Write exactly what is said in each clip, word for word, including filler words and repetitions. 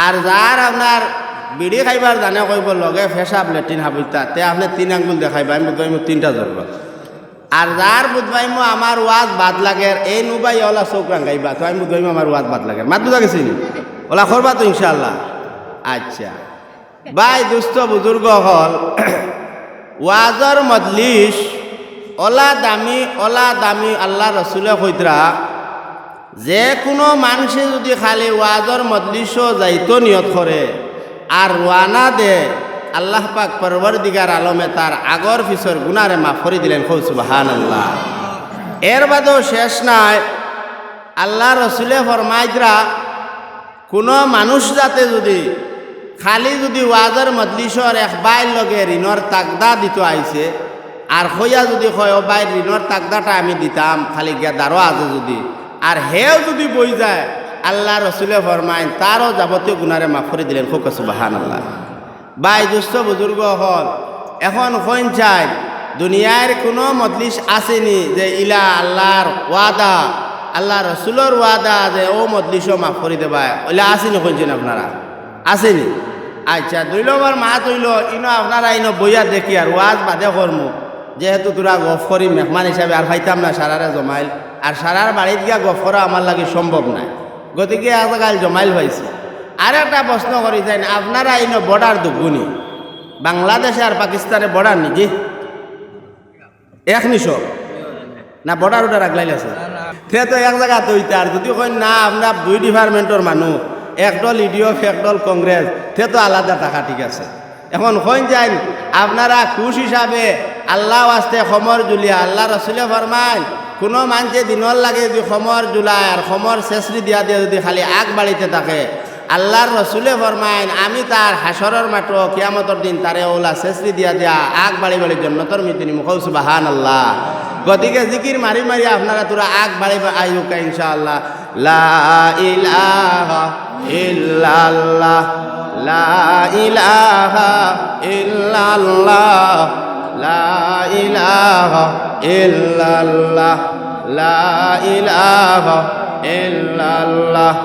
আর যার আপনার বিড়ি খাইবার জানে কইবো লগে পেশাব লেট্রিন হাবুইতা, তে আপনে তিন আঙ্গুল দেখাইবা, আমি বুঝবাইমু তিনটা জরুরত। আর যার বুঝবাইমু আমার ওয়াজ বাদ লাগের, এই নুবাই ওলা চউখ রাঙাইবা, তো আমি বুঝবাইমু আমার ওয়াজ বাদ লাগের। মাত বুঝা গেছে নি? ওলা করবা তো ইনশাআল্লাহ? আচ্ছা। ভাই, দুস্ত, বুজুর্গ অকল, ওয়াজর মজলিস ওলা দামি, ওলা দামি। আল্লার রসুলে কইতরা, যে কুনু মানষে যুদি খালি ওয়াজর মজলিসো যাইতো নিয়ত করে আর রওয়ানা দে, আল্লাহ পাক পরওয়ারদিগার আলমে তার আগর পিছর গুনারে মাফ করি দিলেন। কও সুবহানাল্লাহ। এর বাদেও শেষ নাই, আল্লার রসুলে ফরমাইতরা, কুনু মানুষ যাতে যুদি খালি যুদি ওয়াজর মজলিসর এক ভাইর লগে ঋণর তাগদা দিতো আইছে, আর কইয়া যুদি কয়, "ও ভাইর ঋণর তাগদাটা আমি দিতাম, খালি গেদারো আছে যুদি," আর হেও যুদি বই যায়, আল্লার রসুলে ফরমাইন, তারও যাবতীয় গুনারে মাফ করি দিলেন। কউক্কা সুবহানাল্লাহ। ভাই, দুস্ত, বুজুর্গ অকল, এখন কইন চাই, দুনিয়ার কুনু মজলিস আছে নি যে ইলা আল্লার ওয়াদা, আল্লার রসুলর ওয়াদা যে অউ মজলিসো মাফ করি দেবায়, ওলা আছে নি? কইন চাইন আপনারা, আছে নি? আচ্ছা, দুই নম্বর মাত অইলো, ইনো আপনারা ইনো বইয়া দেখি আর ওয়াজ বাদে করমু, যেহেতু থুড়া গফ করি মেহমান হিসাবে আর পাইতাম না সারারে জমাইল, আর সারার বাড়িত গিয়া গফ করা আমার লাগি সম্ভব নায়। গতিকে এক জাগাইল জমাইল পাইছি। আর একটা প্রশ্ন করি যাইন, আপনারা ইনো বর্ডার দুগুনি, বাংলাদেশে আর পাকিস্তানে বর্ডার নি জি? এক নিশো? না বর্ডার উডার আগলাইল আছে? তে তো এক জাগাত অইতা। আর যুদি কইন না, আমরা দুই ডিপার্টমেন্টর মানুষ, এক দল ইডিএফ, এক দল কংগ্রেস, তে তো আলাদা থাকা ঠিক আছে। এখন কইন যাইন, আপনারা খুশ হিসাবে আল্লার ওয়াস্তে কমর জুলিয়া, আল্লার রসুলে ফরমাইন, কুনু মানষে দিনর লাগি যুদি কমর জুলায় আর কমর ছেছরি দিয়া দিয়া যুদি খালি আগ বাড়িতে থাকে, আল্লার রসুলে ফরমাইন, আমি তার হাশরর মাঠো কিয়ামতর দিন তারে অউলা ছেছরি দিয়া দিয়া আগ বাড়ি বাড়ি জন্নতর মধ্যে নিমু। কও সুবহানাল্লাহ। গতিকে জিকির মারি মারি আপনারা থুড়া আগ বাড়ি বা-, আইউক্কা ইনশাআল্লাহ। লা ইলাহা ইল্লাল্লাহ, লা ইলাহা ইল্লাল্লাহ, লা ইলাহা ইল্লাল্লাহ, লা ইলাহা ইল্লাল্লাহ,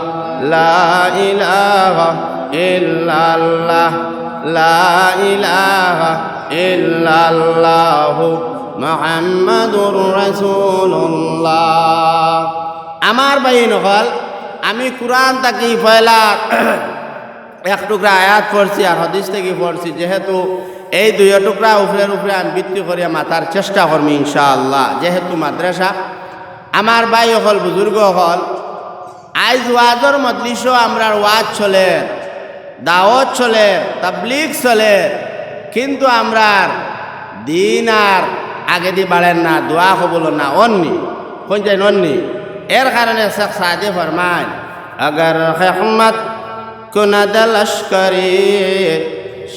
লা ইলাহা ইল্লাল্লাহ, লা ইলাহা ইল্লাল্লাহু মুহাম্মাদুর রাসূলুল্লাহ। আমার ভাইন অকল, আমি কুরআন থাকি পয়লা এক টুকরা আয়াত পড়ছি আর হাদিস থাকি পড়ছি, যেহেতু এই দুইও টুকরা উপরের উপরে আমি ভিত্তি করিয়া মাতার চেষ্টা করমু ইনশাআল্লাহ। যেহেতু মাদ্রাসা, আমার ভাই অকল, বুজুর্গ অকল, আইজ ওয়াজর মজলিসো আমরার ওয়াজ চলের, দাওয়াত চলের, তাবলিগ চলের, কিন্তু আমরার দিন আর আগেদি বাড়ের না, দোয়া কবুল অর না, অর নি? কইন যাইন অর নি? এর কারণে শেখ সাদে ফরমাইন, اگر حکمت کند لشکری،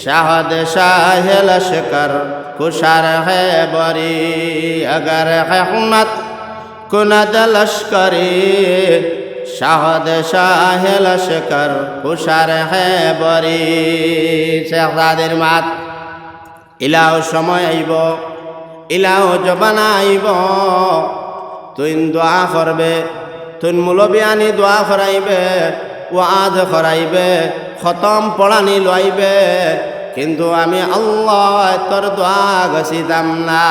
شاہد شاہ لشکر کشار ہے بری۔ اگر حکمت کند لشکری، شاہد شاہ لشکر کشار ہے بری۔ শেখ সাদির মাত, ইলাও সময় আইবো, ইলাও জমানা আইবো, তুইন দোয়া করবে, তুইন মুলবি আনি দোয়া করাইবে, ওয়াজ করাইবে, খতম পড়ানি লইবে, কিন্তু আমি আল্লায় তোর দোয়া গছিতাম না।